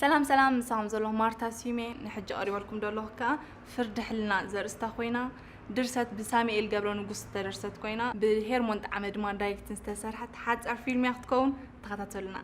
ሰላም ሰላም፣ ምሳኹም ዘለኹ ማርታ ስዩሜ። ንሕጂ ቀሪበልኩም ዘለኹ ከኣ ፍርዲ ሕልና ዘርእስታ ኮይና፣ ድርሰት ብሳሙኤል ገብረ ንጉስ ዝተደርሰት ኮይና፣ ብሄርሞን ጣዕመ ድማ ዳይሬክትን ዝተሰርሐት ሓጻር ፊልም እያ ክትከውን። ተኸታተሉና።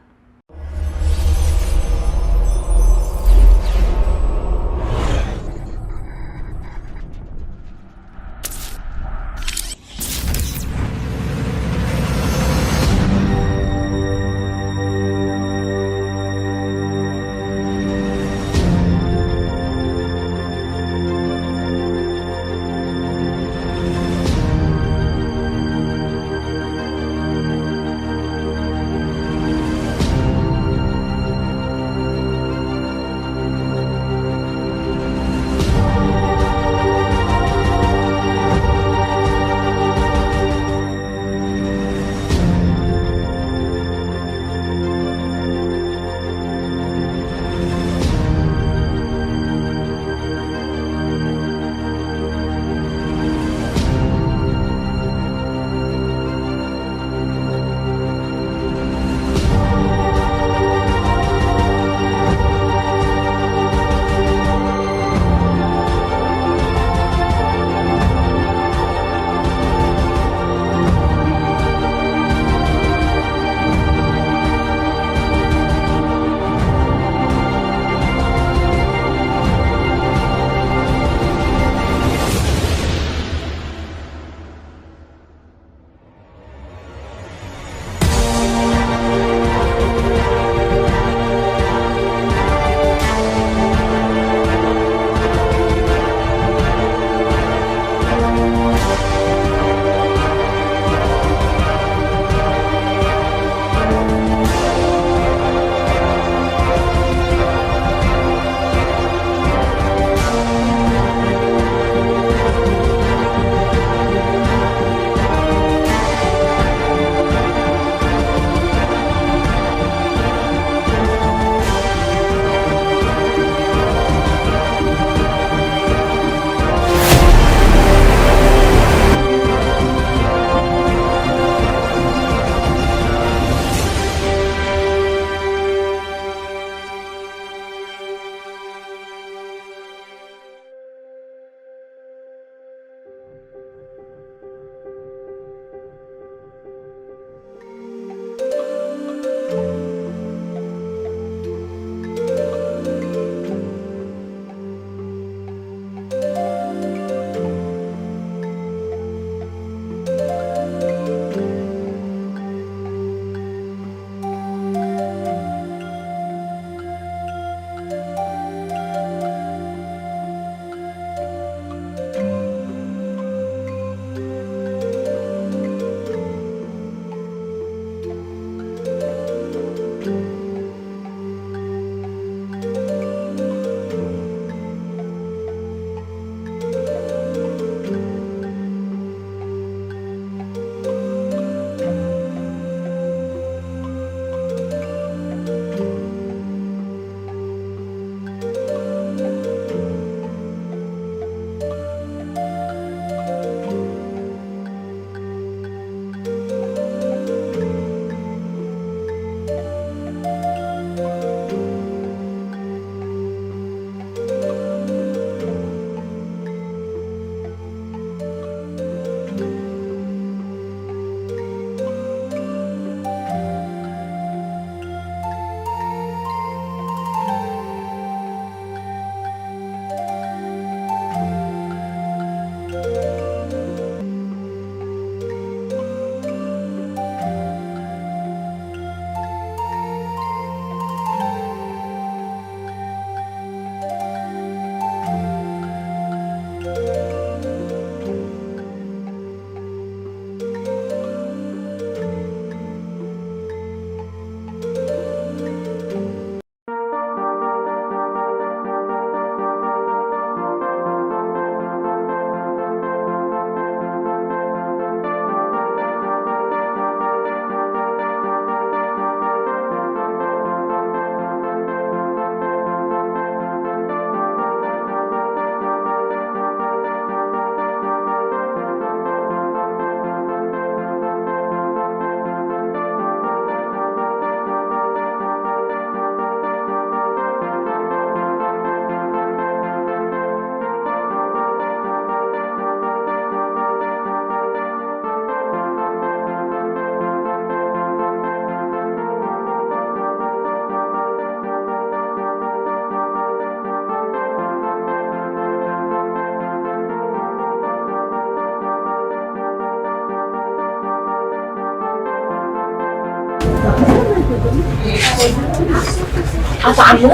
ኣታ ዓምና፣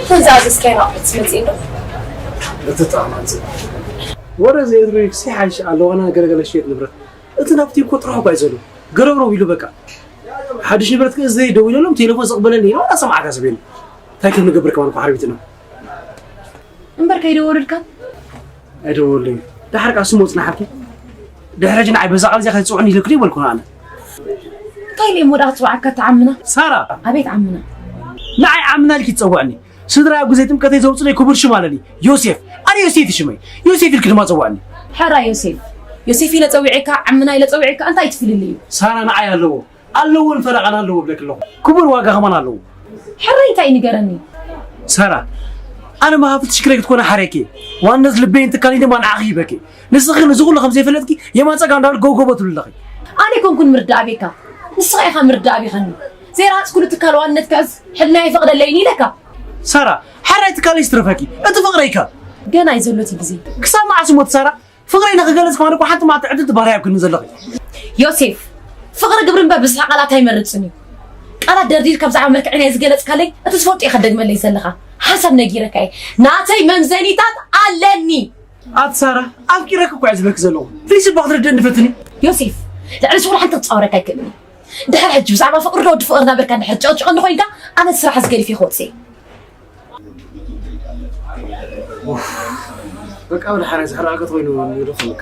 እተን ዝኣዘዝካየን ኣቑሑት መጺኤን ዶ? እቲ ጥቕሚ ኣንጽር። ወረ ዘይድሪክሲ ሓይሽ ኣለዋና ገለገለ ሽየጥ ንብረት። እቲ ናብቲ እኮ ጥራሕ እኳ እዩ ዘሎ። ገረብረው ኢሉ በቃ። ሓድሽ ንብረት ክእዝ ዘይደውለሎም ቴሌፎን ዘቕበለኒ ኢሉ ኣሰማዕካ ሰብ የለን። እንታይ ከም ንገብር ከማን እኮ ሓርቢትና። እምበር ከይደወሉልካ? ኣይደወሉለይ። ደሓር ቃ ስሙ ጽናሓልኪ። ድሕሪ ሕጂ ንዓይ በዛ ቃል እዚኣ ከይትጽውዕኒ ኢለክኒ ይበልኩ ኣነ። እንታይ ኢለ እሞ ደኣ ክጽውዓካ እታ ዓምና? ሳራ! ኣቤት ዓምና። ንዓይ ዓምና ኢልኪ ትጸውዕኒ። ስድራ ኣብ ግዜ ጥምቀተይ ዘውጽለይ ክቡር ሽም ኣለኒ። ዮሴፍ። ኣነ ዮሴፍ እዩ ሽመይ። ዮሴፍ ኢልኪ ድማ ጸውዕኒ። ሕራ ዮሴፍ። ዮሴፍ ኢለ ጸዊዐካ፣ ዓምና ኢለ ጸዊዐካ እንታይ ትፍልልይ እዩ? ሳራ ንዓይ ኣለዎ። ኣለዎን ፈረቓን ኣለዎ እብለኪ ኣለኹ። ክቡር ዋጋ ከማን ኣለዎ። ሕራይ እንታይ ንገረኒ? ሳራ፣ ኣነ መሃፍቲ ሽክረይ ክትኮነ ሓረኪ። ዋነት ልበይን ትካልን ድማ ንዓኺ ሂበኪ። ንስኺ ነዚ ኩሉ ከም ዘይፈለጥኪ የማን ጸጋ እንዳበል ጎብጎቦ ትብሊ ኣለኺ። ኣነ ኣይኮንኩን ምርዳእ ኣቤካ። ንስኻ ኢኻ ምርዳእ ኣቤኻኒ። ዘይረሃጽኩሉ ትካል ዋንነት ክሕዝ ሕልና ይፈቕደለይን ኢለካ። ሳራ፣ ሕራይ ትካለይ ስትረፈኪ። እቲ ፍቕረይካ። ገና እዩ ዘሎ እቲ ግዜ። ክሳብ መዓስ እሞ እቲ ሳራ? ፍቕረይ ንኽገልጽ ከማን እኮ ሓንቲ መዓልቲ ዕድል ትባህርያ ኣብ ክንዲ ዘለኺ። ዮሴፍ፣ ፍቕሪ ግብሪ እምበር ብዝሒ ቃላት ኣይመርጽን እዩ። ቃላት ደርዲርካ ብዛዕባ መልክዐይ ናይ ዝገለጽካለይ እቲ ዝፈልጦ ኢኻ ትደግመለይ ዘለኻ። ሓንሳብ ነጊረካ እየ። ናተይ መምዘኒታት ኣለኒ። ኣቲ ሳራ፣ ኣፍቂረኪ እኮ እየ ዝብለኪ ዘለኹ። ፕሊስ እባ ክትርድእኒ ፈትኒ። ዮሴፍ፣ ልዕሊ ስውር ሓንቲ ክጻወረካ ኣይክእልን እየ። ድሕሪ ሕጂ ብዛዕባ ፍቕሪ ዶ ወዲ ፍቕሪ እናበልካ እንድሕር ትጨቕጭቐኒ ኮይንካ፣ ኣነ እቲ ስራሕ እዚ ገዲፈ ክወጽእ እየ። በቃ ወደ ሓራይ ዝሕራቀት ኮይኑ ይደኸልክ።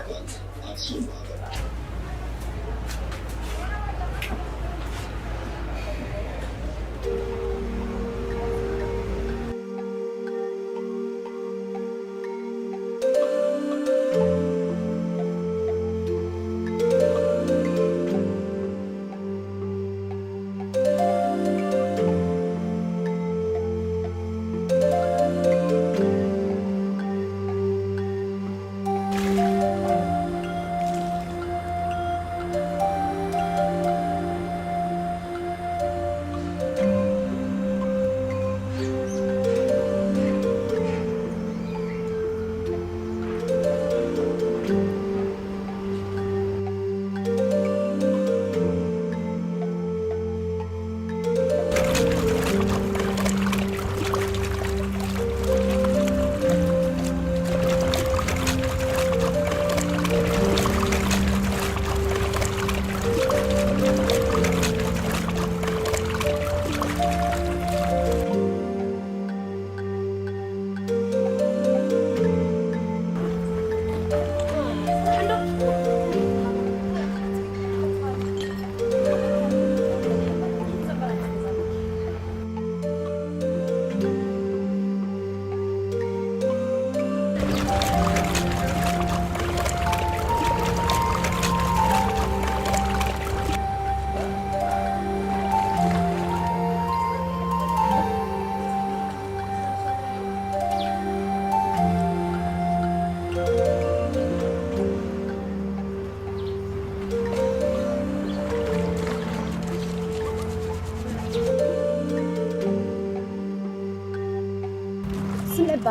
ስምዕባ፣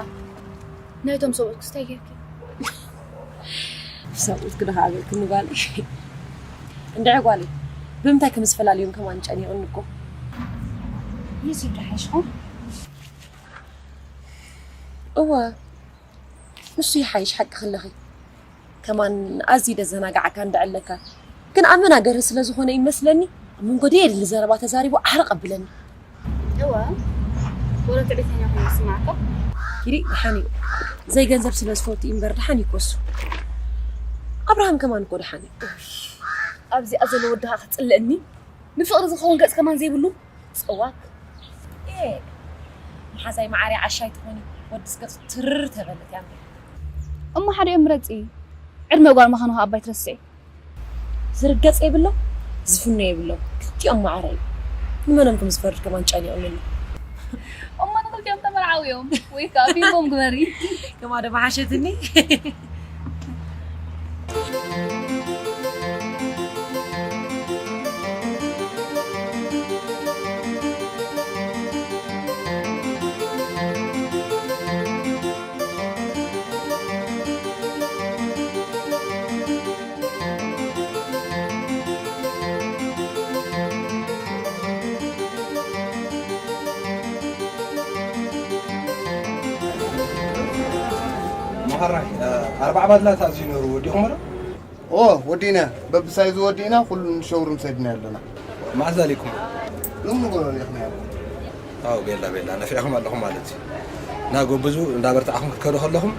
ናይቶም ሰብኡት ክስታይ ጌርኪ? ሰብኡት ክድኻ ኣበልክኒ ጓለይ። እንድዒ ጓለይ፣ ብምንታይ ከም ዝፈላለዮም ከማን ጨኒቑኒ እኮ። የሲዱ ሓይሽኹም? እወ፣ ንሱ ይሓይሽ ሓቂ ክለኺ። ከማን ኣዝዩ ደዘናግዓካ እንድዒ ኣለካ። ግን ኣብ መናገሪ ስለ ዝኾነ ይመስለኒ፣ ኣብ መንጎ ደየድሊ ዘረባ ተዛሪቡ ዓርቕ ኣብለኒ። እወ፣ ወረ ትዕቢተኛ ኮይኑ ይስምዓካ። ኪዲ፣ ደሓን እዩ። ዘይገንዘብ ስለ ዝፈቱ እዩ እምበር ደሓን እዩ ኮሱ። ኣብርሃም ከማን እኮ ደሓን እዩ። ኣብዚኣ ዘሎ ወዲ ኸኣ ክጽልእኒ? ንፍቕሪ ዝኸውን ገጽ ከማን ዘይብሉ? ጸዋክ። ኤ፣ መሓዛይ መዓርያ ዓሻይ ትኾኒ፣ ወድስ ገጹ ትርር ተበለት እያ እምበር። እሞ ሓዲኦም ምረጺ። ዕድመ ጓል ምዃኑ ኸኣ እባ ኣይትረስዒ። ዝርገጽ የብሎም፣ ዝፍኖ የብሎም። ክልቲኦም ማዕረ እዩ። ንመኖም ከም ዝፈርድ ከማን ጨኒቑኒ ኣሎ። እሞ ንኽልቲኦም ተመርዓውዮም ወይ ከኣ ፊልሞም ግበሪ። ከማ ዶ መሓሸትኒ። ሕራይ ኣርባዕ ባድላ ተኣዝዩ ነይሩ፣ ወዲኹም ዶ? ኦ፣ ወዲእና። በብሳይዙ ወዲእና፣ ኩሉ ንሾውሩም ሰዲና ኣለና። መዓዝ ኣሊኩም? ሎም ንጎሎ ሊኽና ያለ። ኣው፣ ቤላ ቤላ፣ ነፊዕኹም ኣለኹም ማለት እዩ። እና ጎብዙ እንዳበርታዕኹም ክትከዱ ከለኹም፣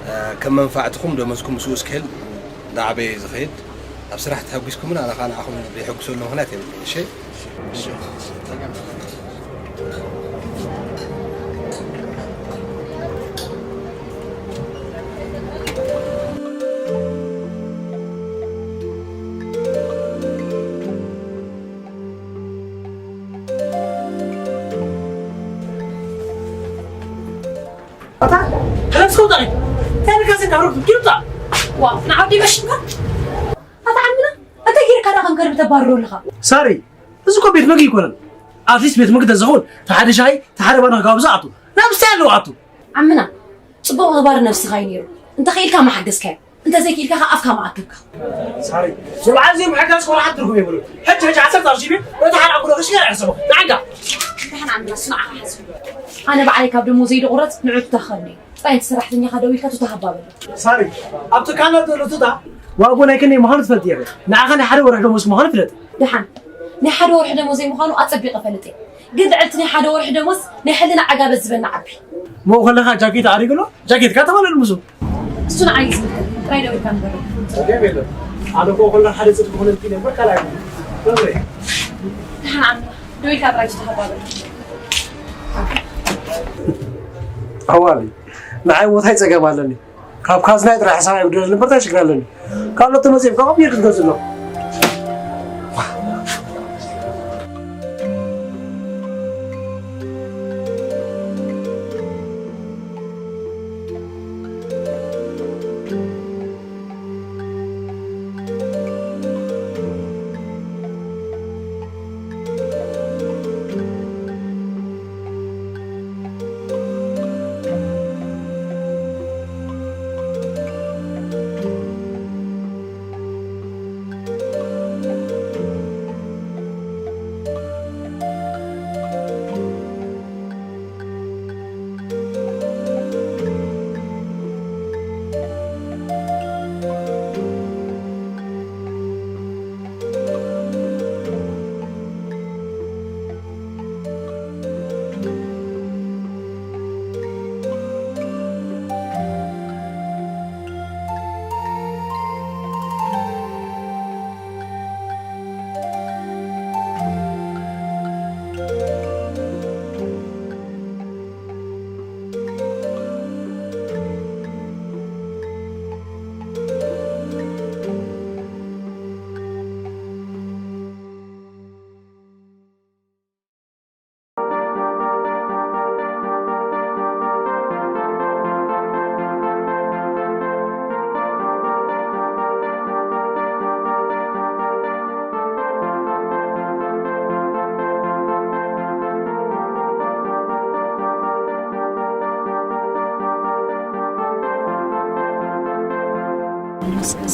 እ፣ ከም መንፋዕትኹም ደመዝኩም ምስኡ እስኬል እንዳዓበየ እዩ ዝኸይድ። ኣብ ስራሕ ተሐጒስኩምን ኣነ ኸኣ ንዓኹም ዘይሐጉሰሉ ምኽንያት የብለይን። እሺ? እሺ። ኣታ፣ ከለምስ ከውጣ፣ እንታይ ኢልካ ዘካብረኩም? ኪምጣ። ዋ፣ ንዓዲ በሽንካ? ኣታ ዓምና፣ እንታይ ጌርካ ደኣ ከም ከልቢ ተባርሮ ኣለኻ? ሳሪ፣ እዚ እኮ ቤት ምግቢ ኣይኮነን። ኣትሊስት ቤት ምግቢ ተዝኸውን፣ ተሓደ ሻሂ፣ ተሓደ ባኒ ክጋብዞ ኣቱ። ናብ ስታይ ኣለዎ ኣቱ። ዓምና፣ ጽቡቕ ምግባር ነብስኻ እዩ ነይሩ። እንተኽኢልካ ምሓገዝካዮ። እንተ ዘይክኢልካ ኸዓ ኣፍካ ምኣከብካ። ሳሪ፣ ንብዓል ዘይምሕጋዝ ወላ ሓንቲ ትርጉም የብሉን። ሕጂ፣ ሕጂ ዓሰርተ ቅርሺ ሂበ፣ በቲ ሓደ ኣንጎሎ ክሽገር እሕስቦ። ንዓጋ። ደሓን ዓምና፣ እሱ ንዓኻ ሓስቡ። ኣነ ባዕለይ ካብ ደሞዘይ ዝቑረጽ ንዑ ቱታ ክኸድኒ። ጥራይ እቲ ሰራሕተኛኻ ደዊልካ ቱታ ሃባ በሎ። ሳሪ፣ ኣብ ትካልና ዘሎ ቱታ ዋግኡ ናይ ክንደይ ምዃኑ ትፈልጢ ኢኺ። ንዓኻ ናይ ሓደ ወርሒ ደሞዝ ምዃኑ ፍለጢ። ደሓን፣ ናይ ሓደ ወርሒ ደሞዘይ ምዃኑ ኣጸቢቐ እፈልጥ እየ። ግን ልዕሊ እቲ ናይ ሓደ ወርሒ ደሞዝ ናይ ሕልና ዕጋበት ዝበና ዓቢ። ምኡ ከለኻ ጃኬት ኣዕሪግሎ፣ ጃኬትካ ተባለሉ ምስኡ። እሱ ንዓይ እዩ ዝምልከት፣ ጥራይ ደዊልካ ንገሮ። ጸገም የለን። ኣነ እኮ ከሎ ሓደ ጽድቂ ክኾነልኪ ነበር፣ ካልኣይ ክኾነልኪ። ደሓን ዓምና፣ ደዊልካ ጥራይ ተተሓባበር። ኣዋሊ፣ ንዓይ ቦታይ ጸገም ኣለኒ። ካብ ካዝናይ ጥራይ ሕሳብ ኣይጉደለኒ ነበር፣ እንታይ ሽግር ኣለኒ? ካልኦት ተመጺኦም ካብ ቢር ክትገዝእ ኣለኹ።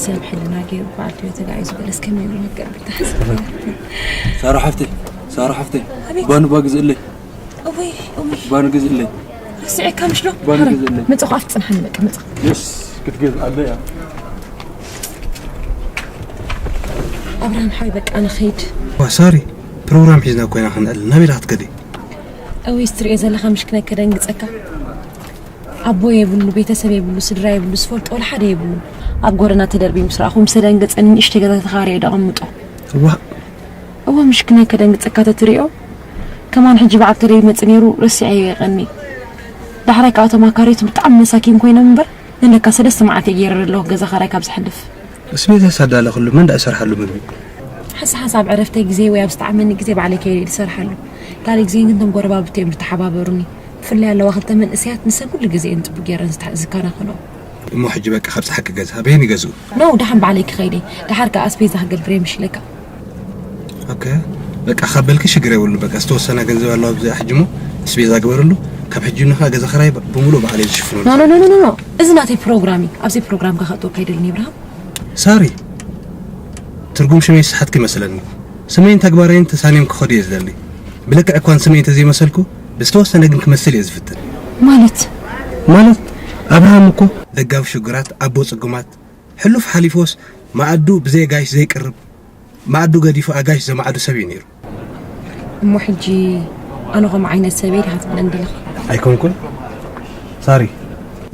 ሰብ ሕልና ገይሩ በዓል ድዮ ተጋዒዙ ገለስ ከመይ ኢሉ መገብ ብታሕስ። ሳራ ሓፍተይ፣ ሳራ ሓፍተይ፣ ኣቤት። ባኑ ባግ ዝእለይ። እውይ፣ እውይ። ባኑ ግዝእለይ። ረሲዐካ ምሽ ዶ? ባኑ ግዝእለይ። መጻኹ ኣብቲ ጽንሓኒ በቃ መጻኹ። የስ፣ ክትገዝ ኣለ እያ። ኣብርሃም ሓወይ በቃ ንኸይድ። ዋ ሳሪ፣ ፕሮግራም ሒዝና ኮይና ክንዕል ናበይ ኢኻ ክትከዲ? እውይ፣ እስትሪኦ ዘለኻ ምሽ ክነከደንግጸካ። ኣቦ የብሉ፣ ቤተሰብ የብሉ፣ ስድራ የብሉ፣ ዝፈልጦ ወላ ሓደ የብሉ። ኣብ ጎደና ተደርብዩ ምስ ረኣኹ ምስ ተደንገጸኒ ንእሽተይ ገዛ ተኻርየ ደቐምጦ። እዋ። እዋ ምሽ ክነይ ከደንግጸካ ተትሪኦ። ከማን ሕጂ በዓል ከደይ መጽእ ነይሩ ረሲዐዮ የቐኒ። ዳሕራይ ከኣ እቶም ኣካሪቱ ብጣዕሚ መሳኪን ኮይኖም እምበር ንለካ ሰለስተ መዓልቲ ገይረ ኣለኹ ገዛ ኻራይ ካብ ዝሕልፍ። እስቤዛ ሳዳለ ኩሉ መን ደኣ ይሰርሓሉ ምግቢ? ሓንሳ ሓንሳ ኣብ ዕረፍተይ ግዜ ወይ ኣብ ዝጠዓመኒ ግዜ ባዕለይ ከይደ ዝሰርሓሉ። ካልእ ግዜ ግን እቶም ጎረባብቲ እዮም ዝተሓባበሩኒ። ብፍላይ ኣለዋ ክልተ መንእሰያት ንሰን ኩሉ ግዜ እየን ጽቡቕ ገይረን ዝታ-፣ ዝከናኸንኦ። እሞ ሕጂ በቃ ካብ ጸሓኪ ገዛ ኣበየን ይገዝኡ? ኖ፣ ደሓን ባዕለይ ክኸይደ። ደሓር ከኣ ኣስቤዛ ክገብር እየ ምሽ ኢለካ። ኦኬ። በቃ ካብ በልኪ ሽግር የብሉ። በቃ ዝተወሰነ ገንዘብ ኣለዋ ኣብዚ ሕጂ እሞ ኣስቤዛ ግበርሉ። ካብ ሕጂ ንኻ ገዛ ኽራይ ብ-፣ ብምሉእ ባዕለይ ዝሽፍነሉ። ኖ፣ ኖ፣ ኖ፣ ኖ፣ ኖ። እዚ ናተይ ፕሮግራም እዩ። ኣብዚ ፕሮግራም ከኸእትወካ ኣይደልን እየ፣ ብርሃም። ሳሪ፣ ትርጉም ሽመይ ዝሰሓትኪ ይመስለኒ። ስመይን ተግባረይን ተሳንዮም ክኸዱ እየ ዝደሊ። ብልክዕ እኳ ንስመይ እንተዘይመሰልኩ፣ ብዝተወሰነ ግን ክመስል እየ ዝፍትን። ማለት? ማለት፣ ኣብርሃም እኮ ደጋፊ ሽግራት፣ ኣቦ ጽጉማት፣ ሕሉፍ ሓሊፎስ መኣዱ ብዘይ ኣጋይሽ ዘይቅርብ፣ መኣዱ ገዲፉ ኣጋይሽ ዘማዕዱ ሰብ እዩ ነይሩ። እሞ ሕጂ ኣነ ከምኡ ዓይነት ሰብ እየ ዲኻ ትብለኒ ዘለኻ? ኣይኮንኩን ሳሪ።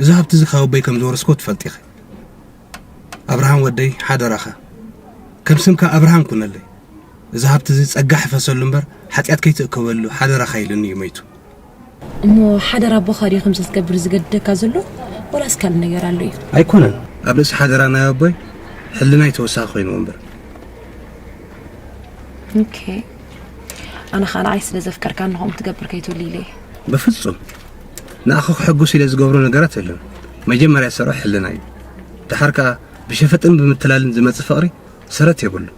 እዚ ሃብቲ እዚ ካብ ኣቦይ ከም ዝወረስኮ ትፈልጢ ኢኺ። ኣብርሃም ወደይ ሓደራኻ፣ ከም ስምካ ኣብርሃም ኩነለይ። እዚ ሃብቲ እዚ ጸጋ ሕፈሰሉ እምበር ሓጢኣት ከይትእከበሉ ሓደራኻ ኢሉኒ እዩ መይቱ። እሞ ሓደራ ኣቦኻ ድዩ ከምዚ ክትገብር ዝገድደካ ዘሎ ወላስ ካልእ ነገር ኣሎ እዩ? ኣይኮነን። ኣብ ርእሲ ሓደራ ናይ ኣቦይ ሕልናይ ተወሳኺ ኮይንዎ እምበር። ኦኬ። ኣነ ኸኣ ንዓይ ስለ ዘፍቀርካኒ ከምኡ ትገብር ከይትብሉ ኢለ እየ። በፍጹም። ንኣኻ ከሐጉስ ኢለ ዝገብሮ ነገራት የለን። መጀመርያ ዝሰርዖ ሕልና እዩ። ደሓር ከኣ ብሸፈጥን ብምትላልን ዝመጽእ ፍቕሪ ሰረት የብሉን።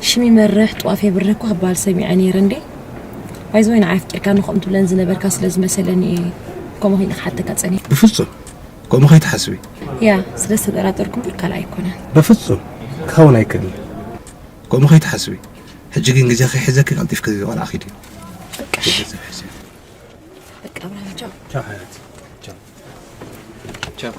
ሽም ይመርሕ ጧፍ የብርህ እኮ ክበሃል ሰሚዐ ነይረ እንዴ። ባይዘወይ ንዓይ ኣፍቂርካኒ ከምኡ ትብለኒ ዝነበርካ ስለ ዝመሰለኒ እየ ከምኡ ኢለ ክሓተካ ጸኒሐ። ብፍጹም ከምኡ ከይትሓስቢ። ያ ስለ ዝተጠራጠርኩ እምበር ካልእ ኣይኮነን። በፍጹም ክኸውን ኣይክእልን። ከምኡ ከይትሓስቢ። ሕጂ ግን ግዜ ከይሕዘኪ ቀልጢፍኪ እዚ ቆልዓ ኪዲ። በቃ እሺ። ግዜ ሕዚ። በቃ ኣብርሃም ቻው። ቻው ሓያት። ቻው። ቻው።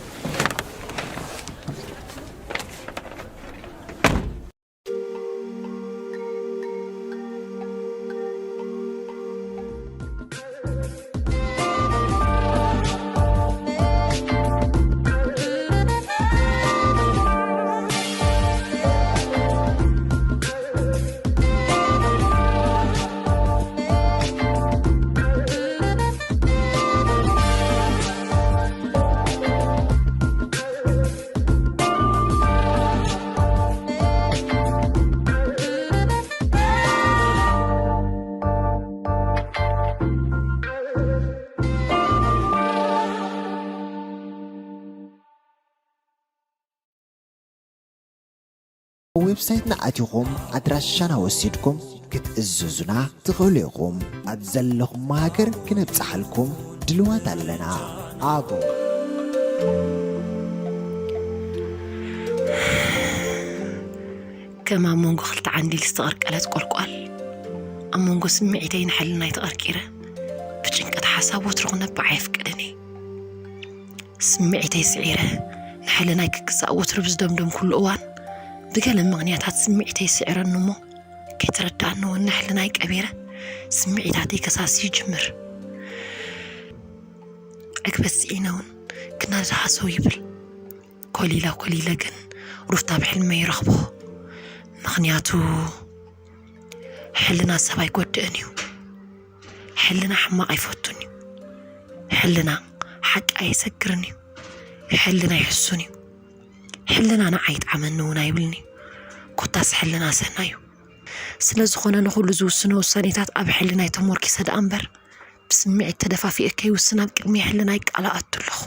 ዌብሳይትና ኣቲኹም ኣድራሻና ወሲድኩም ክትእዝዙና ትኽእሉ ኢኹም። ኣብ ዘለኹም ሃገር ክነብጽሓልኩም ድልዋት ኣለና። ኣቦ ከም ኣብ መንጎ ክልተ ዓንዲል ዝተቐርቀለት ቆልቋል ኣብ መንጎ ስምዒተይን ሕልናይ ተቐርቂረ ብጭንቀት ሓሳብ ወትሩ ክነብዕ ኣየፍቅድን እየ። ስምዒተይ ስዒረ ንሕልናይ ክግዛእ ወትሩ ብዝደምደምኩሉ እዋን ብገለ ምኽንያታት ስምዒተይ ስዕረኒ እሞ ከይተረድኣኒ እውን ንሕልናይ ቀቢረ ስምዒታተይ ከሳሲ ይጅምር። ዕግበት ስኢነ እውን ክናደድ ሃሰው ይብል። ኮሊለ ኮሊለ ግን ሩፍታ ኣብ ሕልመይ ይረኽቦ። ምኽንያቱ ሕልና ሰብ ኣይጎድእን እዩ። ሕልና ሕማቕ ኣይፈቱን እዩ። ሕልና ሓቂ ኣየሰግርን እዩ። ሕልና ይሕሱን እዩ። ሕልና ንዓይ ይጥዓመኒ እውን ኣይብልን እዩ። ኮታስ ሕልና ሰናይ እዩ። ስለ ዝኾነ ንኹሉ ዝውስኖ ውሳኔታት ኣብ ሕልናይ ተሞርኪሰ ደኣ እምበር ብስምዒት ተደፋፊኤ ከይውስን ኣብ ቅድሚ ሕልናይ ቃል ኣኣቱ ኣለኹ።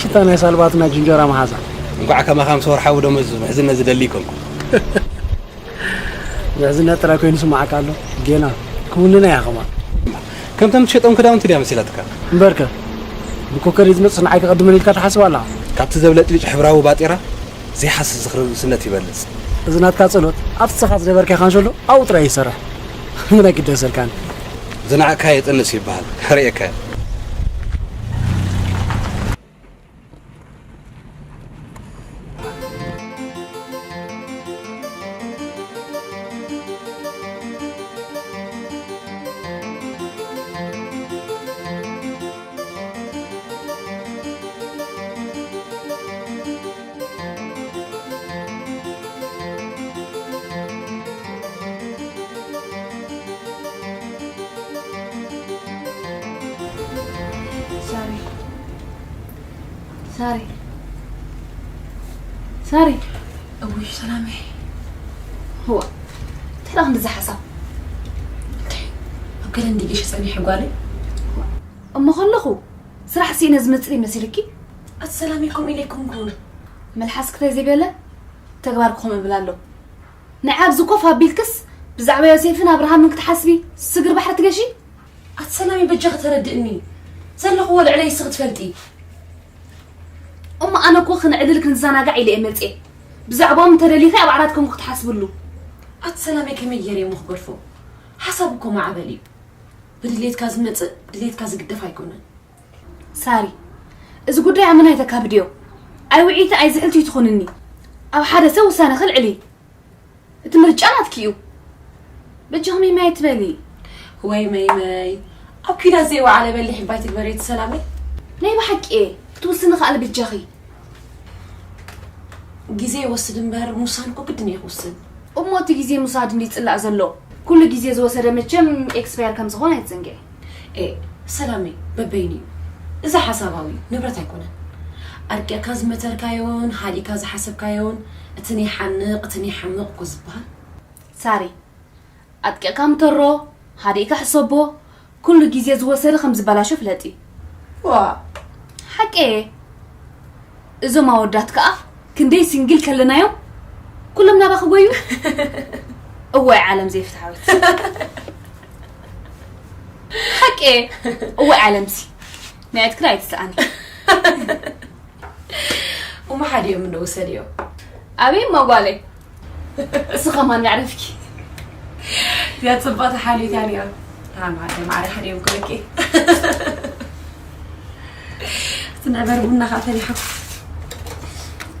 ሽታ ናይ ሳልባትና ጅንጀራ መሓዛ። እንኳዕ ከማኻ ምስ ወርሓዊ ደሞዝ ምሕዝነት ዝደሊ ኣይኮንኩን። ምሕዝነት ጥራይ ኮይኑ ስማዓካ ኣሎ። ጌና ክውንና እያ ከማን። ከምቶም ትሸጦም ክዳውንቲ ድያ መሲላትካ? እምበርከ ብኮከር ዝመጽእ ንዓይ ክቐድመን ኢልካ ትሓስብ ኣለኻ? ካብቲ ዘብለጭልጭ ሕብራዊ ባጤራ ዘይሓስስ ዝኽሪ ንእስነት ይበልጽ። እዚ ናትካ ጸሎት ኣብቲ ንስኻ ዝነበርካዮ ካንሸሎ ኣብኡ ጥራይ ይሰርሕ። ምን ኣይግደሰልካን። ዝነዓቕካዮ የጥንስ ይበሃል። ርእየካዮ። ሳሪ ሳሪ ሳሪ። እውይ ሰላመይ። እዋ እንታይ ደኣ ክንድዚ ሓሳብ? እንታይ ኣብ ገለ እንዲ ገሸ ጸኒሐ ጓለይ? እሞ ከለኹ ስራሕ ስኢነ ዝመጽእ ይመስልኪ? ኣቲ ሰላመይ ከምኡ ኢለ ኣይኮንኩን። መልሓስ ክታይ ዘይበለ ተግባር ክኾም እብል ኣሎ። ንዓይ ኣብዚ ኮፍ ኣቢልክስ ብዛዕባ ዮሴፍን ኣብርሃምን ክትሓስቢ ስግር ባሕሪ ትገሺ? ኣቲ ሰላመይ በጃኺ ተረድእኒ። ዘለኽዎ ልዕለይ እስኺ ትፈልጢ። እሞ ኣነ እኮ ክንዕልል ክንዘናጋዕ ኢለ እየ መፅየ። ብዛዕባኦም እንተደሊኺ ኣብ ዓራት ኮንኩ ክትሓስብሉ። ኣቲ ሰላመይ ከመይ ገይረ እሞ ክገድፎ? ሓሳብ እኮ ማዕበል እዩ። ብድሌትካ ዝመጽእ ድሌትካ ዝግደፍ ኣይኮነን። ሳሪ፣ እዚ ጉዳይ ኣመና ኣይተካብድዮ። ኣይ ውዕይቲ ኣይ ዝሕልቲ ትኹንኒ። ኣብ ሓደ ሰብ ውሳነ ክልዕሊ። እቲ ምርጫ ናትኪ እዩ። በጃኺ መይመይ ኣይትበሊ። ወይ መይመይ፣ ኣብ ኲናት ዘይወዓለ በሊሕ እባ ኣይትግበሪ እቲ ሰላመይ። ናይ ብሓቂ እየ፣ ክትውስኒ ከኣለ በጃኺ። ግዜ ይወስድ እምበር ምውሳን እኮ ግድን እየ ክውስን። እሞ እቲ ግዜ ምውሳድ እንዲ ይጽላእ ዘሎ? ኩሉ ግዜ ዝወሰደ መቸም ኤክስፓየር ከም ዝኾነ ኣይትዘንግዒ። ኤ፣ ሰላመይ፣ በበይኑ እዩ። እዚ ሓሳባዊ ንብረት ኣይኮነን። ኣርቂቕካ ዝመተርካዮን ሃዲእካ ዝሓሰብካዮን፣ እቲ ንይሓንቕ እቲ ንይሓምቕ እኮ ዝበሃል። ሳሪ፣ ኣጥቂቕካ ምተሮ፣ ሃዲእካ ሕሰቦ፣ ኩሉ ግዜ ዝወሰደ ከም ዝበላሾ ፍለጢ። ዋ፣ ሓቂ እየ። እዞም ኣወዳት ከኣ ክንደይ ሲንግል ከለናዮም ኩሎም ናባ ክጎዩ። እዋይ ዓለም ዘይፍትሓዊት። ሓቂ እየ። እዋይ ዓለምሲ ናይ ኣትክራ ኣይትስኣኒ። እሞ ሓዲኦም እንዶ ውሰድዮ። ኣበይ እሞ ጓለይ? እሱ ኸማን መዕረፍኪ። እዚኣ ጽብቕቲ ሓልዮት እያ ነይራ። ኣማ፣ ማዕረ ሓዲኦም ክበኪ። እቲ ንዕበር ቡና ኸኣ ፈሊሓ።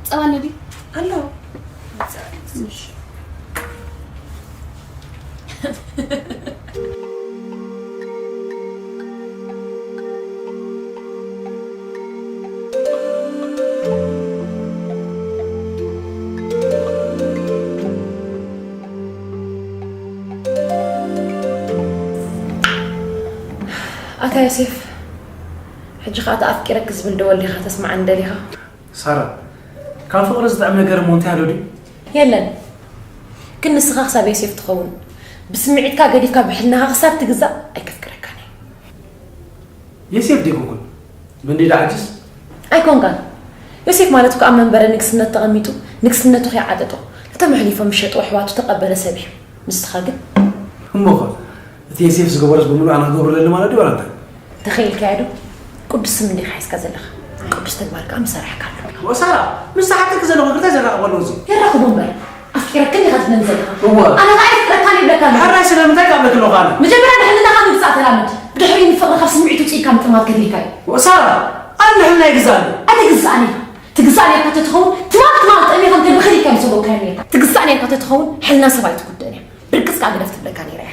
ጸባ ነዲ? ኣሎ። ኣታ ዮሴፍ፣ ሕጂ ኸኣ ተኣፍቂረኪ ዝብል ደወል ዲኻ ተስምዓኒ ደሊኻ? ሳራ፣ ካብ ፍቕሪ ዝጥዕም ነገር እሞ እንታይ ኣሎ ድዩ? የለን። ግን ንስኻ ክሳብ ዮሴፍ ትኸውን፣ ብስምዒትካ ገዲፍካ ብሕልናኻ ክሳብ ትግዛእ ኣይከፍቅረካን እየ። ዮሴፍ ዲኹን? ብእንዲ ዳዕጅስ? ኣይኮንካን። ዮሴፍ ማለት እኮ ኣብ መንበረ ንግስነት ተቐሚጡ ንግስነቱ ከይዓጠጦ ነቶም ኣሕሊፎም ዝሸጡ ኣሕዋቱ ተቐበለ ሰብ እዩ። ንስኻ ግን? እሞኸ እቲ ዮሴፍ ዝገበሮስ ብምሉእ ኣነ ክገብሮ ኣለኒ ማለት ድዩ ዋላ እንታይ? እንተኸኢልካዮ ዶ? ቅዱስ ስም እንዲኻ ሒዝካ ዘለኻ። ቅዱስ ተግባር ከኣ ምሰራሕካ ኣሎ። ወሳራ፣ ምስ ዝሓተኪ ዘለኹ ይቅርታ ዘራኽቦ ኣለዉ እዚ። የራኽቦ እምበር፣ ኣፍቂረክን ኢኻ ትብለኒ ዘለኻ። እወ። ኣነ ኸኣ ኣይፍቅረካን ይብለካ ኣለኹ። ሕራይ ስለምንታይ ካብ ለክለኹ ኣነ? መጀመርያ ንሕልናኻ ምግዛእ ተላመድ። ብድሕሪኡ ንፍቕሪ ካብ ስምዒት ውፅኢካ ምጥማት ከድልየካ እዩ። ወሳራ፣ ኣነ ንሕልና ይግዛእኒ። ኣይትግዛእን ኢኻ። ትግዛእ ነርካ ተትኸውን፣ ትማል ትማል ጠሚኻ እንተ ብኽሊካ ምሰጎግካዮ ነርካ። ትግዛእ ነርካ ተትኸውን፣ ሕልና ሰብ ኣይትጉድእን እያ። ብርግጽ ከኣ ግደፍ ትብለካ ነይረ እያ።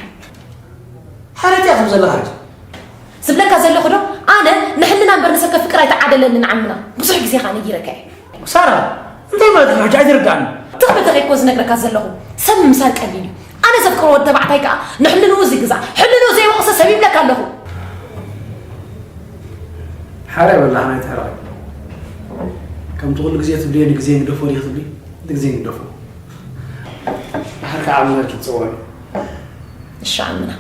ሓረጥ እያ ትብል ዘለኻ ሕጂ። ዝብለካ ዘለኹ ዶ፣ ኣነ ንሕልና እምበር ንሰብ ከፍቅር ኣይተዓደለንን ዓምና። ብዙሕ ግዜ ከኣ ነጊረካ እየ። ሳራ፣ እንታይ ማለት እዩ ሕጂ? ኣይተረድኣኒ። ትኽ በተኸ እኮ ዝነግረካ ዘለኹ። ሰብ ምምሳል ቀሊል እዩ። ኣነ ዘፍቅሮ ወዲ ተባዕታይ ከኣ ንሕልንኡ ዝግዛእ፣ ሕልንኡ ዘይወቕሰ ሰብ ይብለካ ኣለኹ። ሓራይ በላኻ ናይ ተሕራይ። ከምቲ ኩሉ ግዜ ትብልዮ ንግዜ ንግደፎ ዲኺ ትብሊ? ንግዜ ንግደፎ። ድሓር ከዓ ዓምና ክትፅውዕሉ። እሺ ዓምና።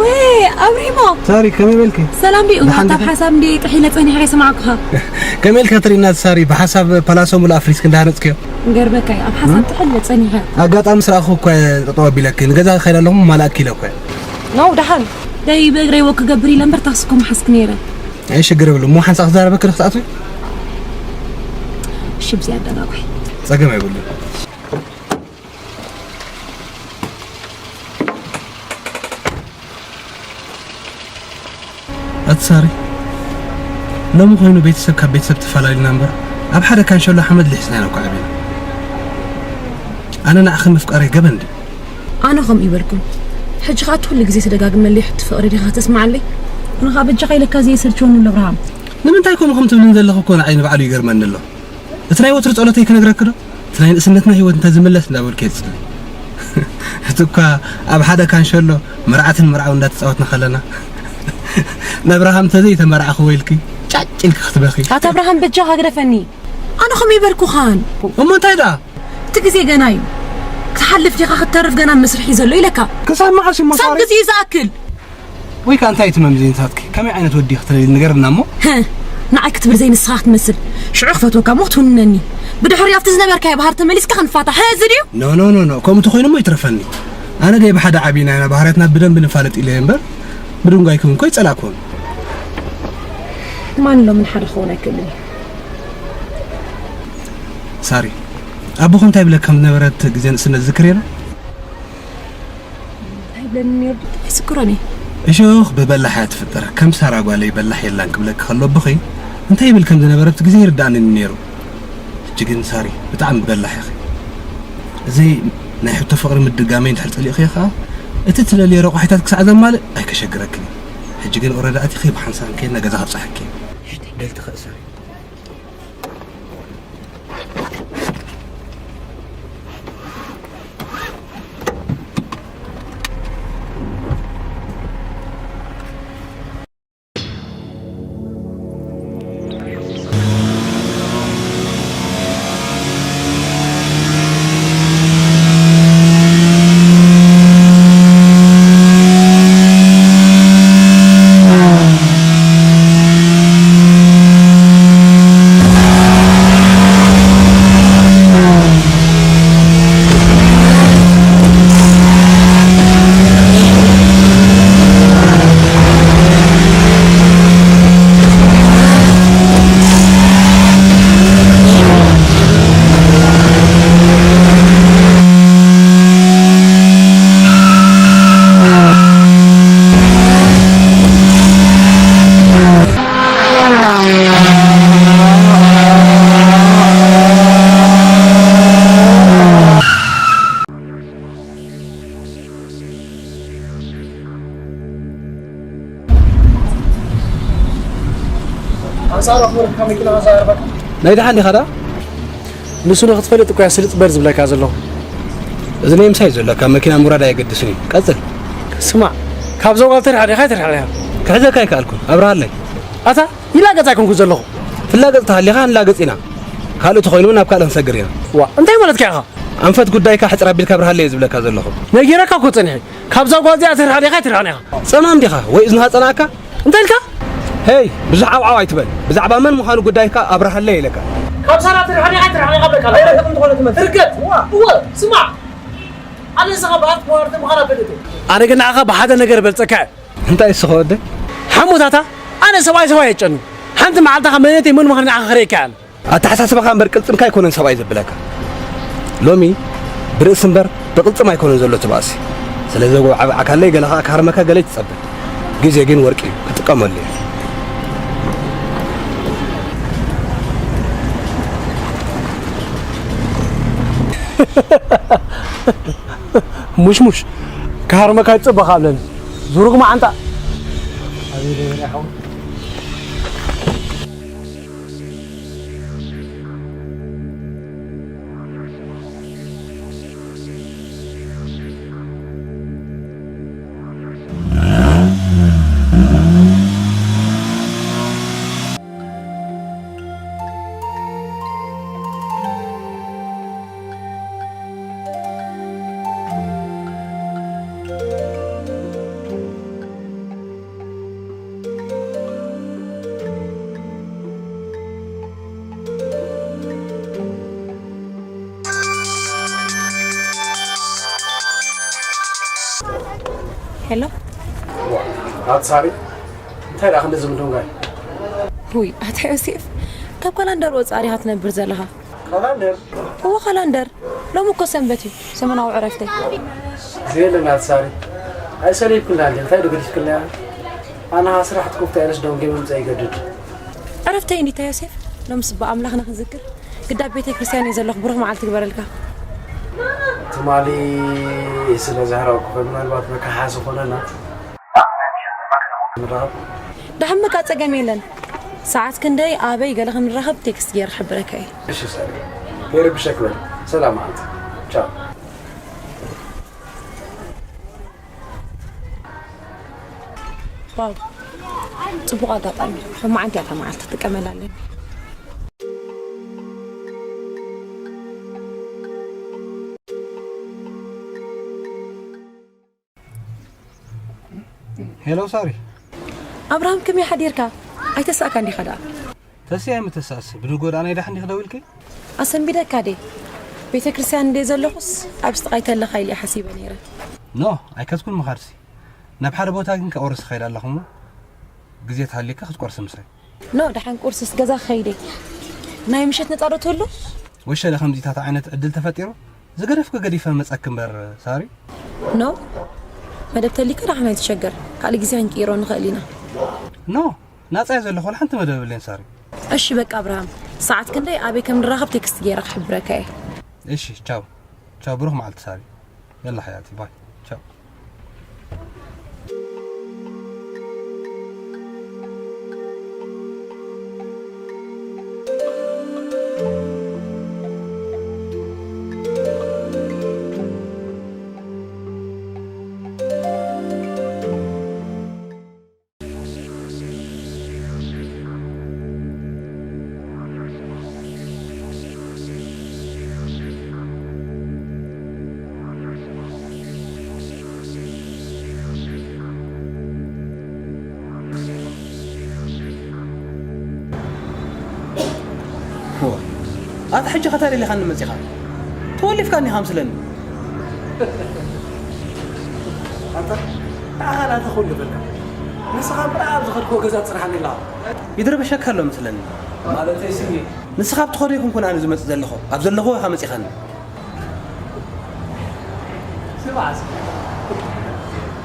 ወይ ኣብሪሞ። ሳሪ፣ ከመይ በልኪ? ሰላም ድዩ? ደሓን እታ ዲኺ? ብሓሳብ እንዲ ጥሒለ ጸኒሐ ከይሰማዕኩኻ። ከመይ ኢልካ ትርእይና ሳሪ? ብሓሳብ ፓላሶ ሙሉ ኣፍሪስኪ እንዳሃነጽክዮ። ገርበካ እዩ፣ ኣብ ሓሳብ ጥሒለ ጸኒሐ። ኣጋጣሚ ስራእኹ እኮ ጠጠው ኣቢለኪ። ንገዛ ክኸይድ ኣለኹ፣ ማላእኪ ኢለ እኮ። ነው ደሓን። ደይ ብእግረይ ወክ ክገብር ኢለ እምበር ታክሲ እኮ መሓዝክ ነይረ። ኣይ ሽግር የብሉን። እሞ ሓንሳእ ክዛረበኪ ዶ ክትኣትዊ? እሺ፣ ብዚ ኣደናጉሒ። ጸገም ኣይብሉን። ኣቲ ሳሪ፣ ሎሚ ኮይኑ ቤተሰብ ካብ ቤተሰብ ተፈላለዩና እምበር፣ ኣብ ሓደ ካንሸሎ ሓመድ ሊሕስና ኢና እኮ ዓቢና። ኣነ ንዓኺ ምፍቃረይ ገበን ድዩ? ኣነ ከምኡ ይበልኩም። ሕጂ ኸኣ እቲ ኩሉ ግዜ ተደጋግመለይ ሕቶ ፍቕሪ ዲኻ ከተስምዓለይ? ኣነ ኸኣ በጃኻ ኢለካ ዘየሰልችወኒ ኣሎ ኣብርሃም። ንምንታይ ከምኡ ከም ትብልኒ ዘለኺ እኮ ንዓይ ንባዕሉ ይገርመኒ ኣሎ። እቲ ናይ ወትሩ ጸሎተይ ክነግረኪ ዶ? እቲ ናይ ንእስነትና ህይወት እንተ ዝምለስ እንዳበልኩ እየ ዝጽሊ። እቲ እኳ ኣብ ሓደ ካንሸሎ መርዓትን መርዓዊ እንዳተጻወትና ከለና፣ ንኣብርሃም እንተዘይተመርዓኹዎ ኢልኪ ጫጭ ኢልኪ ክትበኺ። ኣታ ኣብርሃም በጃኻ ግደፈኒ። ኣነ ኸም ይበልኩኻን። እሞ እንታይ ደኣ? እቲ ግዜ ገና እዩ። ክትሓልፍ ዲኻ ክትተርፍ ገና መስርሕ እዩ ዘሎ ኢለካ። ክሳብ መዓስ እሞ ክሳብ ሳሪ? ግዜ ዝኣክል። ወይ ከኣ እንታይ እቲ መምዘኒታትኪ? ከመይ ዓይነት ወዲ ክትደሊ ንገርና እሞ። ህ፣ ንዓይ ክትብል ዘይንስኻ ክትመስል። ሽዑ ክፈትወካ እሞ ክትውንነኒ። ብድሕሪኡ ኣብቲ ዝነበርካዮ ባህር ተመሊስካ ክንፋታሕ። ህ፣ እዚ ድዩ? ኖ፣ ኖ፣ ኖ፣ ኖ። ከምኡ ተኾይኑ እሞ ይትረፈኒ። ኣነ ደይ ብሓደ ዓቢና ኢና ባህርያትና ብደንቢ ንፋለጥ ኢለ እየ እምበር፣ ብድንጓይ ክውን እኮ ይጸላእኩን። ማን ሎምን ሓደ ክኸውን ኣይክእልን እዩ። ሳሪ፣ ኣቦኹ እንታይ ይብለካ ከም ዝነበረ እቲ ግዜ ንእስነት ዝዝክር የለ? እንታይ ይብለኒ ነይሩ? ኣይዝክሮን እየ። እሾኽ ብበላሕ እያ ትፍጠር። ከም ሳራ ጓለይ በላሕ የላን ክብለኪ ከሎ ኣቦኺ እንታይ ይብል ከም ዝነበረ እቲ ግዜ ይርድኣኒ ነይሩ። ሕጂ ግን ሳሪ ብጣዕሚ በላሕ ኢኺ። እዚ ናይ ሕቶ ፍቕሪ ምድጋመይ እንድሕር ጸሊእኽዮ ከኣ፣ እቲ ትደልዮ ረቋሒታት ክሳዕ ዘማልእ ኣይከሸግረክን እዩ። ሕጂ ግን ኦረዳ ኣቲኺ ብሓንሳብ ከይድና ገዛ ከብጽሓኪ እየ። በል ትኽእ ሳሪ። ኣንጻር ኣኽብር ካብ መኪና ኣዛርበካ። ናይ ደሓን ዲኻ ደኣ? ንሱ ንኽትፈልጥ እኮ እያ ስልጥ በል ዝብለካ ዘለኹ። እዚ ናይ ምሳይ ዘሎ ካብ መኪና ምውራድ ኣየገድስን እዩ። ቀጽል። ስማዕ፣ ካብዛ ጓል ትርሓቕ ዲኻ ኣይትርሓቕ ኢኻ? ክሕዘካ ኣይከኣልኩን። ኣብርሃለይ። ኣታ ይላገጽ ኣይኮንኩ ዘለኹ። ትላገጽ ተሃሊኻ ንላገጽ ኢና። ካልእ ተኾይኑ ናብ ካልእ ክንሰግር ኢና። ዋ፣ እንታይ ማለትካ ኢኻ? ኣንፈት ጉዳይካ ሕጽር ኣቢልካ ኣብርሃለይ እየ ዝብለካ ዘለኹ። ነጊረካ እኮ ጸኒሐ። ካብዛ ጓል እዚኣ ትርሓቕ ዲኻ ኣይትርሓቕን ኢኻ? ጸማም ዲኻ? ወይ እዝንኻ ጸናእካ? እንታይ ኢልካ? ሄይ፣ ብዙሕ ዓውዓው ኣይትበል። ብዛዕባ መን ምዃኑ ጉዳይካ ኣብርሃለይ ኢለካ። ካብ ሳራ ትርሓቕ ዲኻ ኣይትርሓቕን ኢኻ ብለካ ኣለኹ። ኣይረኸብን ዝኾነ ትመስል። ርገጥ። ዋ። እወ፣ ስማዕ። ኣነ ንስኻ ብኣፍ መዋርቲ ምዃና ፈልጥ እየ። ኣነ ግን ንዓኻ ብሓደ ነገር በልጸካ እየ። እንታይ እሱ ኸወደ? ሓሙታታ፣ ኣነ ሰብኣይ ሰብኣይ የጨኑ። ሓንቲ መዓልቲ ኸኣ መንነተይ መን ምዃኑ ንዓኻ ክርእየካ እየ ኣነ። ኣተሓሳስባኻ እምበር ቅልጽምካ ኣይኮነን ሰብኣይ ዘብለካ። ሎሚ ብርእሲ እምበር ብቅልጽም ኣይኮነን ዘሎ እቲ ባእሲ። ስለዚ ኣጉባዕባዕካለይ ገለ ኸኣ ክሃርመካ ገለ ኣይትጸበ። ግዜ ግን ወርቂ እዩ፣ ክጥቀመሉ እየ። ሙሽሙሽ፣ ክሃርመካ ይጸበኻ ኣለኒ። ዙሩግ መዓንጣ። ሄሎ። ዋ፣ ኣቲ ሳሪ፣ እንታይ ደኣ ክንድዚ ምድንጓይ? ውይ፣ ኣታ ዮሴፍ፣ ካብ ካላንደር ወጻኢ ዲኻ ትነብር ዘለኻ? ካላንደር? እወ፣ ካላንደር። ሎሚ እኮ ሰንበት እዩ፣ ሰሙናዊ ዕረፍተይ። የለን ኣቲ ሳሪ፣ ኣይሰልችወካን እንዴ? እንታይ ዶ ገዲፍክልና? ኣነ ኸኣ ስራሕ ትኩፍታ ኢለስ ደንጉየ ምምጻእ ይገድድ። ዕረፍተይ እንዲታ ዮሴፍ፣ ሎምስ ብኣምላኽና ክንዝክር ግዳ ኣብ ቤተ ክርስቲያን እየ ዘለኹ። ብሩኽ መዓልቲ ይግበረልካ። ትማሊ ስለ ዘሕረቕኩ ኮይኑ ምናልባት መከሓሲ ኮነና። ንራኸብ። ደሓን በቃ ጸገም የለን። ሰዓት ክንደይ ኣበይ ገለ ክንራኸብ ቴክስት ገይረ ክሕብረካ እየ። እሺ ሳሪ። ከይርብሸኪ በሊ። ሰላም መዓልቲ። ቻው። ዋው፣ ጽቡቕ ኣጋጣሚ። ሎማዓንቲ እያ እታ መዓልቲ፣ ክጥቀመላ ኣለኒ። ሄሎ ሳሪ። ኣብርሃም፣ ከመይ ሓዲርካ? ኣይተሳእካ እንዲኻ ደኣ? ተስያ የምተሳእስ ብድጎ ደኣ ናይ ደሓን ዲኺ ደዊልኪ? ኣሰንቢደካ ዴ? ቤተ ክርስቲያን እንደ ዘለኹስ ኣብ ስጥቓይ ተለኻ ኢለ ሓሲበ ነይረ። ኖ፣ ኣይከትኩን ምኻድሲ። ናብ ሓደ ቦታ ግን ከቆርስ ኸይድ ኣለኹ እሞ ግዜ ተሃልየካ ክትቆርስ ምሳይ። ኖ፣ ደሓን ቁርስስ ገዛ ክኸይድ እየ። ናይ ምሸት ነፃ ዶ ትህሉ? ወሸለ ከምዚታት ዓይነት ዕድል ተፈጢሩ ዝገደፍኩ ገዲፈ መፀክ እምበር ሳሪ። ኖ፣ መደብ ተሊካ ደሓን ኣይትሸገር። ካልእ ግዜ ክንቅይሮ ንኽእል ኢና። ኖ፣ ናፃ እየ ዘለኹ፣ ወላ ሓንቲ መደብ የብለይን ሳሪ። እሺ በቃ ኣብርሃም፣ ሰዓት ክንደይ ኣበይ ከም ንራኸብ ቴክስት ገይረ ክሕብረካ እየ። እሺ፣ ቻው ቻው፣ ብሩኽ መዓልቲ ሳሪ። የላ ሓያቲ፣ ባይ ቻው። ኣታ ሕጂ ኸታ ደሊኻኒ መጺኻ? ተወሊፍካኒ ኸምስለኒ። ኣታ ንዓኻ ናተ ክውልፈልካ። ንስኻ እምበር ኣብ ዝኸድክዎ ገዛ ትጽንሓኒ ኣለኻ። ይድርበሸካ ኣሎ መስለኒ። ማለተይ ስኒ። ንስኻ ኣብ ትኸዶ ይኹንኩን ኣነ ዝመጽእ ዘለኹ። ኣብ ዘለኹ ኢኻ መጺኻኒ። ስማዕ እስኪ።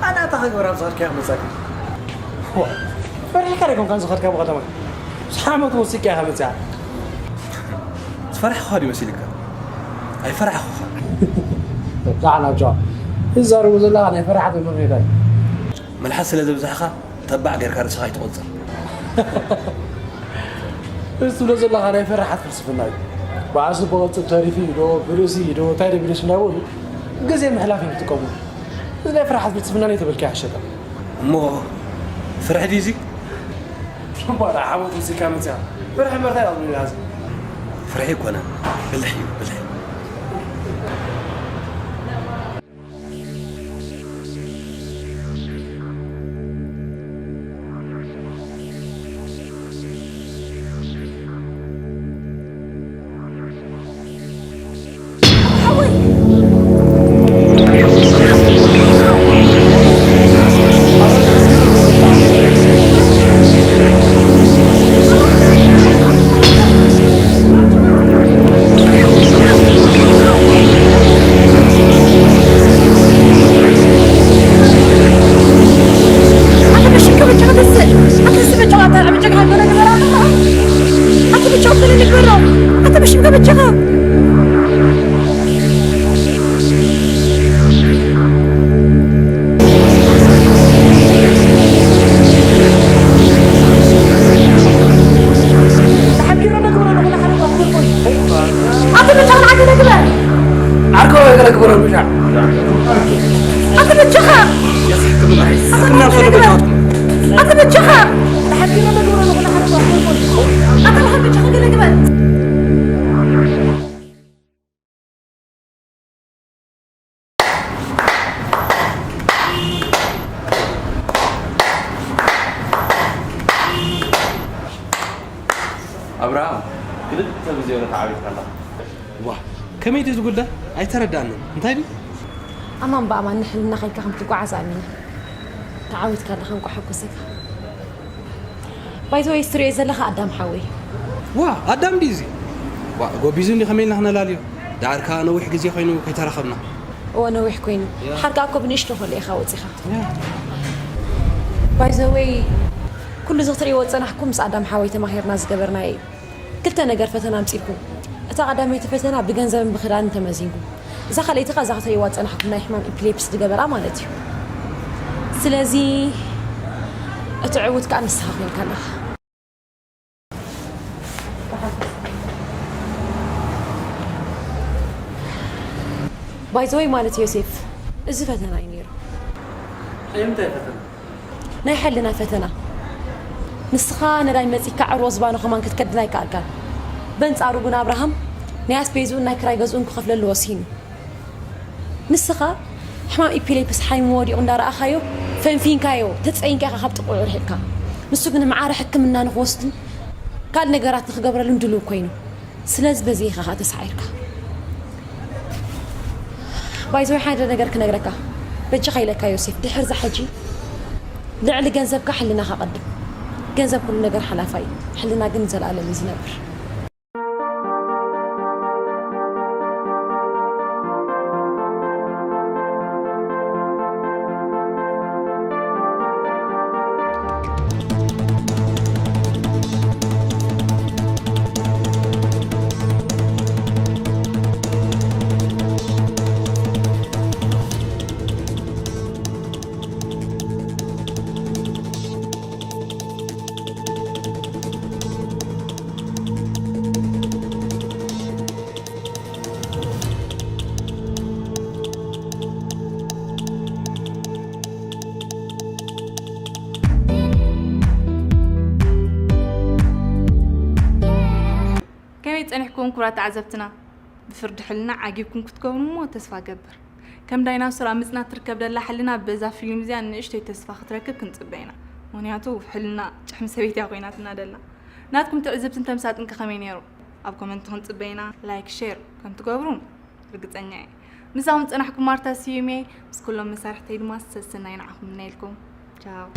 ኣነ ኣታ ክግበር ኣብ ዝኸድካዮ ክመጸካ። ዋ፣ ፈሪሕካ ዶ ይኮንካ ዝኸድካ ብኸተማ? ብዙሕ ዓመት ወሲካ ኢኻ መጺኣ። ዝፈራሕኩኻ ድዩ መሲልካ? ኣይፈራሕኩኻ። ዳዕና ጃ። ትዛረቡ ዘለኻ ናይ ፈራሓት ምኽንያት እዩ። መልሓስ ስለ ዘብዛሕኻ ተባዕ ጌርካ ርእስኻ ኣይትቖጽር። እዚ ትብሎ ዘለኻ ናይ ፈራሓት ፍልስፍና እዩ። በዓሱ ብቐጽብ ተሪፉ እዩ ዶ ብርእሲ እዩ ዶ እንታይ ዶ ቢሉስ እንዳበሉ ግዜ ምሕላፍ እዮም ዝጥቀሙ። እዚ ናይ ፈራሓት ፍልስፍና ነው ተበልካ ይሓሸካ። እሞ ፍርሒ ድዩ እዚ? እምበኣር ሓሞት ውፅኢካ መፅያ ፍርሒ መርታ እዩ ኣብዚ ዝሓዝ። ፍርሒ ኣይኮነን፣ ብልሒ እዩ፣ ብልሒ። ኣንተ ብቻህን ዓገለ ግበር። ዓርኮ ገለ ግበሮ ብሻ። ኣንተ ብቻኻ። ኣንተ ብቻኻ። ኣንተ ብቻኻ ገለ ግበር። ኣብርሃም፣ ክልተ ግዜ ወረ ተዓዊትካ ኣለኻ። ዋ፣ ከመይ ድዩ ዝጉዳ? ኣይተረዳንን። እንታይ ድዩ? ኣማን ብኣማን ንሕልና ከይካ ከም ትጓዓዝ ኣሚነ። ተዓዊትካ ኣለኻ፣ እንቋዕ ሓጎሰካ። ባይዘወይ፣ ስትሪኦ ዘለኻ ኣዳም ሓወይ። ዋ፣ ኣዳም ድዩ እዚ? ዋ፣ ጎቢዙ እንዲ ከመይ ኢልና ክነላልዮ? ዳርካ ነዊሕ ግዜ ኮይኑ ከይተራኸብና። እወ፣ ነዊሕ ኮይኑ። ያ። ሓርካ እኮ ብንእሽቶ ከሎ ኢኻ ወጺኻ። ያ። ባይዘወይ፣ ኩሉ እዚ ክትርእይዎ ዝጸናሕኩም ምስ ኣዳም ሓወይ ተማሂርና ዝገበርናዮ እዩ። ክልተ ነገር ፈተና ኣምጺእኩም። እታ ቀዳመይቲ ፈተና ብገንዘብን ብክዳንን ተመዚንኩም። እዛ ካልኣይቲ ከኣ እዛ ክትርእይዋ ዝጸናሕኩም ናይ ሕማም ኢፒሌፕስ ዝገበራ ማለት እዩ። ስለዚ እቲ ዕዉት ከኣ ንስኻ ኮይንካ ኣለኻ። ባይዘወይ ማለት ዮሴፍ፣ እዚ ፈተና እዩ ነይሩ። እንታይ ፈተና? ናይ ሕልና ፈተና። ንስኻ ነዳይ መጺካ ዕርቦ ዝባኑ ከማን ክትከድን ኣይከኣልካን። በንጻሩ ግን ኣብርሃም ናይ ኣስቤዝኡን ናይ ክራይ ገዝኡን ክኸፍለሉ ወሲኑ። ንስኻ ሕማም ኢፒሌፕስ ሓይሙ ወዲቑ እንዳረኣኻዮ ፈንፊንካዮ፣ ተጸይንካ ኢኻ ካብ ጥቕኡ ርሒቕካ። ንሱ ግን ማዕረ ሕክምና ንኽወስድን ካልእ ነገራት ንኽገብረሉን ድሉው ኮይኑ። ስለዚ በዚ ኢኻ ኸኣ ተሳዒርካ። ባይዘወይ ሓደ ነገር ክነግረካ። በጃኻ ኢለካ ዮሴፍ፣ ድሕርዛ ሕጂ ልዕሊ ገንዘብካ ሕልናኻ ቀድም። ገንዘብ ኩሉ ነገር ሓላፋ እዩ። ሕልና ግን ንዘለኣለም እዩ ዝነብር። ከመይ ጸኒሕኩም ክቡራት ተዓዘብትና? ብፍርዲ ሕልና ዓጊብኩም ክትከውኑ እሞ ተስፋ ገብር። ከም ዳይናሶር ኣብ ምጽናት ትርከብ ደላ ሕልና በዛ ፊልም እዚኣ ንእሽተይ ተስፋ ክትረክብ ክንጽበ ኢና። ምኽንያቱ ሕልና ጭሕሚ ሰበይቲ እያ ኮይናትና ደላ። ናትኩም ትዕዝብትን ተምሳጥን ከ ከመይ ነይሩ? ኣብ ኮመንት ክንጽበ ኢና። ላይክ፣ ሼር ከም ትገብሩ ርግጸኛ እየ። ምሳኹም ዝጸናሕኩም ማርታ ስዩም እየ። ምስ ኩሎም መሳርሕተይ ድማ ሰሰናይ ንዓኹም እምነየልኩም። ቻው።